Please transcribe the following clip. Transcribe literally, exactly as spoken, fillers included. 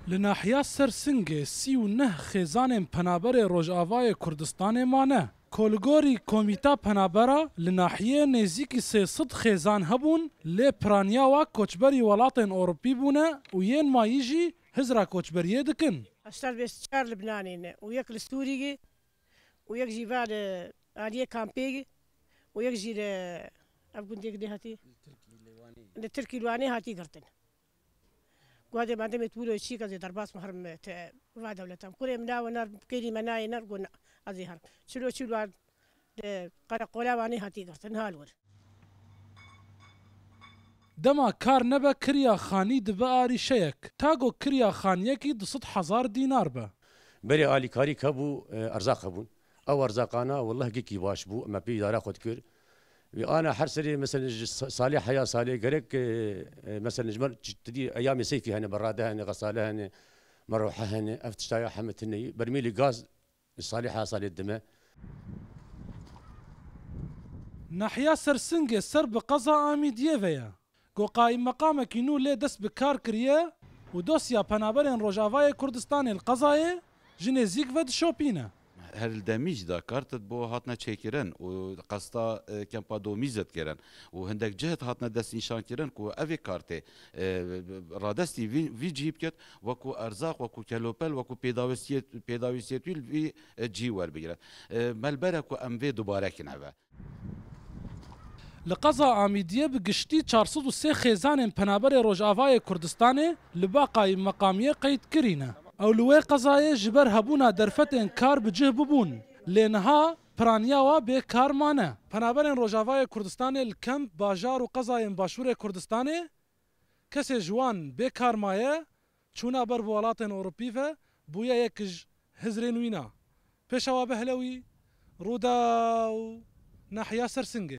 Li nahiya Sersingê sî û neh xêzanên penaberê Rojavayê Kurdistanê mane. Ku li gorî Komîta Penabera li nahiyê nêzîkî sê sed xêzan hebûn, lê piraniya wa koçberî welatên Ewropî bûne û yên mayî jî hizra koçberiyê dikin. Heştad bêst çar Libnanî ne û yek li Sûriyê û yek jî va li aliyê kampê û yek jî li ev gundê gidê hatî. Li Tirkî li Wanê hatî girtin. Guhadê me demê tu wilo çî ke zê derbas me herim te va dewletan. Kurê min nawe ner, kêrî me nayê ner, gon ez ê herim. Çilo çil war de qereqola Wanê hatî girtin, hal wir. Dema kar nebe kiriya xanî dibe arîşeyek. Ta go kiriya xaniyekî du sed hezar dînar be. Berê alîkarî hebû, e, erzaq hebûn. Ew erzaqana wellah gikî baş bû, me pê îdara xwe dikir. Wî ana her serê, mesela, ji sa-, salê heya salê gerek, e, e, mesela, ji me ç-, tu dî eyamê seyfî hene, berade hene, xesale hene, merohe hene, ev tiştaya heme tune yî. Bermîlî gaz li salê heya salê dime. Nahiya Sersingê ser bi qeza Amîdiyê ve ye. Ku qayîmmeqamekî nû lê dest bi kar kiriye û dosya penaberên Rojavayê Kurdistanê li qezayê ji nêzîk ve dişopîne. Her li demî jî de kar tit bo hatine çêkirin û qesta, e, kempa domî zêd kirin û hindek cihd hatine destnîşan kirin ku evê kar tê, e, radestî vî, vî cihî biket, wekû erzaq, wekû kelopel, wekû pêdawistiyê-, pêdawîstiyêt wî li vî, e, cihî werbigire. E, me li ber e ku em vê dubare kin eve. Li qeza Amîdiyê bi giştî çar sed û sê xêzanên penaberê Rojavayê Kurdistanê li ba qayîmmeqamiyê qeyd kirîne. Ew li wê qezayê ji ber hebûna derfetên kar bi cih bibûn. Lê niha piraniya wa bê kar mane. Penaberên Rojavayê Kurdistanê li kemp, bajar û qezayên Başûrê Kurdistanê kesê ji wan bê kar maye, çûna ber bi welatên Ewropî ve bûye yek ji hizrên wîna. Pêşewa Behlewî, Rûdaw, nahiya Sersingê.